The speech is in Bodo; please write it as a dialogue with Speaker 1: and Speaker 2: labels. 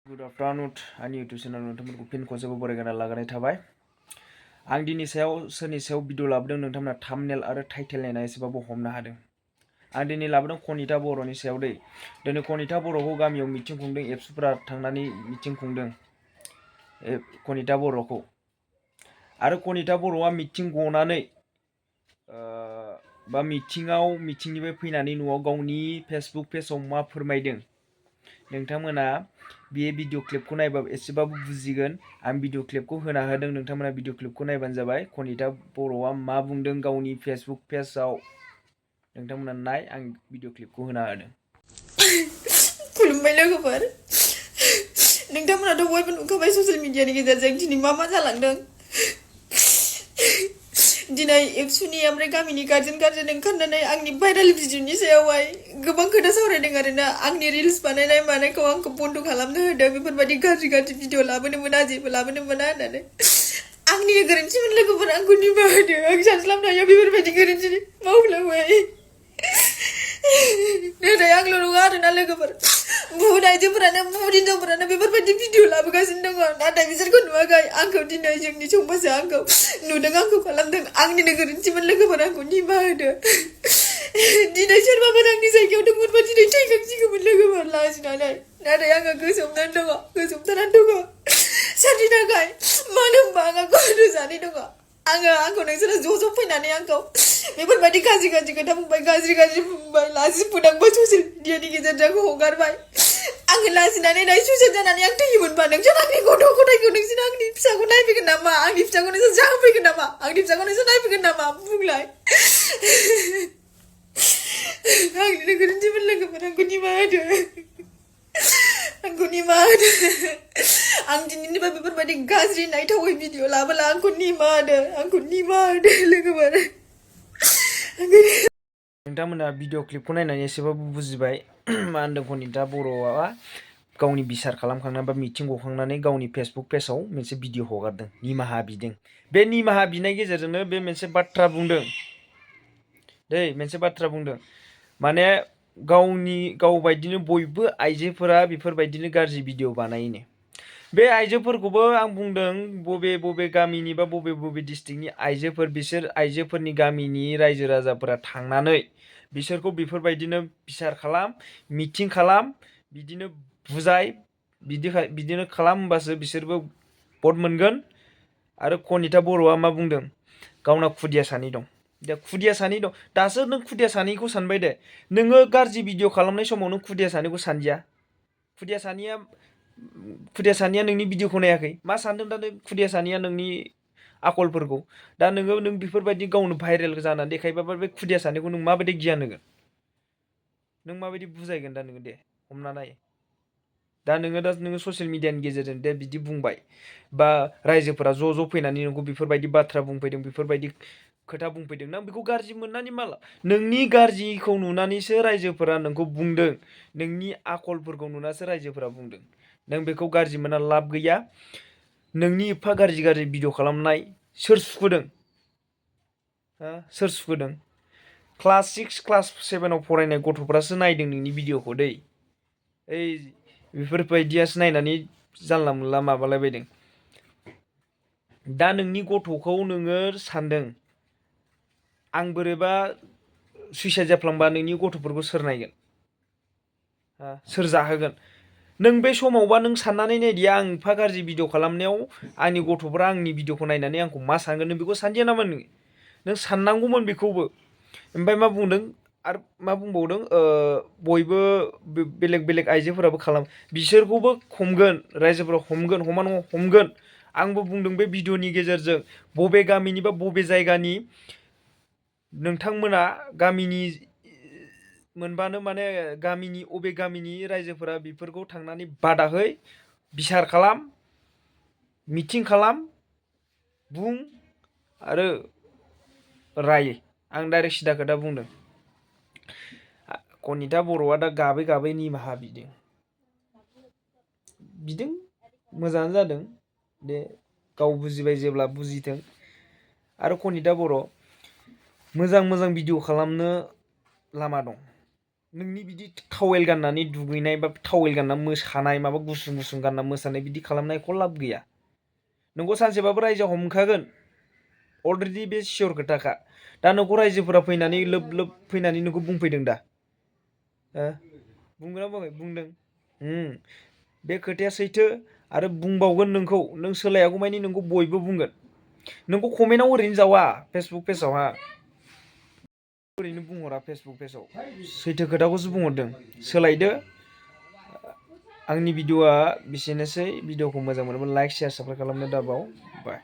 Speaker 1: Good afternoon आंनि YouTube चेनेल नोंथांमोनखौ फिन खनसेबाव बरायना लागायनाय थाबाय। आं दिनै सोरनि सायाव भिडिअ लाबोदों नोंथांमोना थाम्बनेल आरो टाइटेल नायना एसेबाबो हमनो हादों। आं दिनै लाबोदों कनिता बर'नि सायाव दै। दिनै कनिता बर'खौ गामियाव मिटिं खुंदों, एबसुफोरा थांनानै मिटिं खुंदों कनिता बर'खौ। आरो कनिता बर'आ मिटिं गनानै बा मिटिंनिफ्राय फैनानै न'आव गावनि फेसबुक पेजआव मा फोरमायदों नोंथांमोना बे भिडिअ क्लिपखौ नायबा एसेबाबो बुजिगोन। आं भिडिअ क्लिपखौ होना होदों, नोंथांमोना भिडिअ क्लिपखौ नायबानो जाबाय। कनिता बर'आ मा बुंदों गावनि फेसबुक पेजआव नोंथांमोना नाय, आं भिडिअ क्लिपखौ होना होदों।
Speaker 2: खुलुमबाय लोगोफोर, नोंथांमोनाथ' बयबो नुखाबाय ससियेल मिडियानि गेजेरजों दिनै मा जालांदों। दिनै एबसुनि ओमफ्राय गामिनि गार्जेन ओंखारनानै आंनि भाइरेल भिडिअनि सायावहाय गोबां खोथा सावरायदों आरोना। आंनि रिल्स बानायनाय मानायखौ आंखौ बन्द' खालामनो होदों, बेफोरबायदि गाज्रि भिडिअ लाबोनो मोना, जेबो लाबोनो मोना होननानै। आंनि गोरोन्थिमोन लोगोफोर, आंखौ निमाहा होदो। आं सानस्लाबनो हाया बेफोरबायदि गोरोन्थि मावफ्लांबाय। नाथाय आंल' नङा आरोना लोगोफोर, बुहुत आइजोफोरानो बुहुत हिनजावफोरानो बेफोरबायदि भिडिअ लाबोगासिनो दङ। नाथाय बिसोरखौ नुवाखै। आंखौ दिनै जोंनि समाजा आंखौ नुदों, आंखौ खालामदों। आंनिनो गोरोन्थिमोन लोगोफोर, आंखौ निमाहा होदो। दिनै सोरबाफोर आंनि जायगायाव दंमोनबा दिनै थैखांसिगौमोन लोगोफोर लाजिनानै। नाथाय आङो गोजोमथानानै दङ। सोरनि थाखाय? मानो होनबा आंहा गथ' सानै दङ। आंखौ नोंसोरो ज' फैनानै आंखौ बेफोरबायदि गाज्रि खोथा बुंबाय, गाज्रि बुंबाय, लाजि फोनांबाय, ससियेल मिडियानि गेजेरजों हगारबाय। आङो लाजिनानै दायो सुइसाइड जानानै आं थैयोमोनबा नोंसोर आंनि गथ' गथायखौ, नोंसोर आंनि फिसाखौ नायफैगोन नामा? आंनि फिसाखौ नोंसोर जाहोफैगोन नामा? आंनि फिसाखौ नोंसोर नायफैगोन नामा? बुंलाय। आंनिनो गोरोन्थिमोन लोगोफोर, आंखौ निमाहा होदो। आंखौ निमाहा होदो। आं दिनैनिफ्राय बेफोरबायदि गाज्रि नायथावै भिडिअ लाबोला आंखौ निमाहा होदो। आंखौ निमाहा होदो लोगोफोर।
Speaker 1: नोंथांमोना भिडिअ क्लिपखौ नायनानै एसेबाबो बुजिबाय मा होनदों कनिता बर'आ गावनि बिसार खालामखांनानै बा मिटिं गखांनानै गावनि फेसबुक पेजआव मोनसे भिडिअ हगारदों, निमाहा बिदों। बे निमाहा बिनाय गेजेरजोंनो बे मोनसे बाथ्रा बुंदों माने गाव बायदिनो बयबो आइजोफोरा बेफोरबायदिनो गाज्रि भिडिअ बानायोनो। बे आइजोफोरखौबो आं बुंदों बबे गामिनि बा बबे डिस्ट्रिक्टनि आइजोफोर, बिसोर आइजोफोरनि गामिनि रायजो राजाफोरा थांनानै बिसोरखौ बेफोरबायदिनो बिसार खालाम, मिटिं खालाम, बिदिनो बुजाय, बिदिनो खालाम, होमबासो बिसोरबो भट मोनगोन। आरो कनिता बर'आ मा बुंदों? गावना खुदिया सानै दं। खुदिया सानै दं। दासो नों खुदिया सानैखौ सानबाय दे। नोङो गाज्रि भिडिअ खालामनाय समाव नों खुदिया सानैखौ सानदिया। खुदिया सानैया नोंनि भिडिअखौ नायाखै। मा सानदों दा खुदिया सानैया नोंनि आखलफोरखौ? दा नों बेफोरबायदि गावनो भाइरेल जानानै देखायबा बे खुदिया सानैखौ नों माबायदि गियान होगोन? नों माबायदि बुजायगोन? दा नोङो दे हमना नाय। दा नोङो ससियेल मिडियानि गेजेरजों दे बिदि बुंबाय, बा रायजोफोरा ज' फैनानै नोंखौ बेफोरबायदि बाथ्रा बुंफैदों, बेफोरबायदि खोथा बुंफैदों। नों बेखौ गाज्रि मोननानै माला? नोंनि गाज्रिखौ नुनानैसो रायजोफोरा नोंखौ बुंदों। नोंनि आखलफोरखौ नुनासो रायजोफोरा बुंदों। नों बेखौ गाज्रि मोनना लाब गैया। नोंनि एफा गाज्रि भिडिअ खालामनाय सोर सुखुदों? सोर सुखुदों? क्लास 6, क्लास 7आव फरायनाय गथ'फ्रासो नायदों नोंनि भिडिअखौ दै। बेफोरबायदियासो नायनानै जानला मोनला माबालायबायदों। दा नोंनि गथ'खौ नोङो सानदों, आं बोरैबा सुइसाइड जाफ्लांबा नोंनि गथ'फोरखौ सोर नायगोन? सोर जाहोगोन? नों बे समावबा नों साननानै नायदिया, आं एफा गाज्रि भिडिअ खालामनायाव आंनि गथ'फ्रा आंनि भिडिअखौ नायनानै आंखौ मा सानगोन? नों बेखौ सानदिया नामा? नों साननांगौमोन बेखौबो। ओमफ्राय मा बुंदों? आरो मा बुंबावदों? बयबो बेलेग आइजोफोराबो बिसोरखौबो हमगोन, रायजोफोरा हमगोन, हमा नङा हमगोन। आंबो बुंदों बे भिडिअनि गेजेरजों, बबे गामिनि बा बबे जायगानि नोंथांमोना गामिनि मोनबानो, माने अबे गामिनि रायजोफोरा बेफोरखौ थांनानै बादा है, बिसार खालाम, मिटिं खालाम, बुं आरो राय। आं डाइरेक्ट सिदा खोथा बुंदों। कनिता बर'आ दा गाबै निमाहा बिदों। मोजाङानो जादों दे, गाव बुजिबाय जेब्ला बुजिथों। आरो कनिता बर' मोजां भिडिअ खालामनो लामा दं। नोंनि बिदि टावेल गाननानै दुगैनाय बा टावेल गानना मोसानाय माबा गुसुं गुसुं गानना मोसानाय बिदि खालामनायखौ लाब गैया। नोंखौ सानसेबाबो रायजोआ हमखागोन अलरेडि बे सियर खोथाखा। दा नोंखौ रायजोफोरा फैनानै लोब लोब फैनानै नोंखौ बुंफैदों दा बुंगोना बुङाखै? बुंदों। बे खोथाया सैथो आरो बुंबावगोन नोंखौ। नों सोलायागौमानि नोंखौ बयबो बुंगोन। नोंखौ कमेन्टआव ओरैनो जावा फेसबुक पेजावहा ओरैनो बुंहरा फेसबुक पेजाव सैथो खोथाखौसो बुंहरदों। सोलायदो। आंनि भिडिअ'आ बिसेनोसै। भिडिअ'खौ मोजां मोनोब्ला लाइक शेयार साबस्क्राइब खालामनो दाबाव। बाय।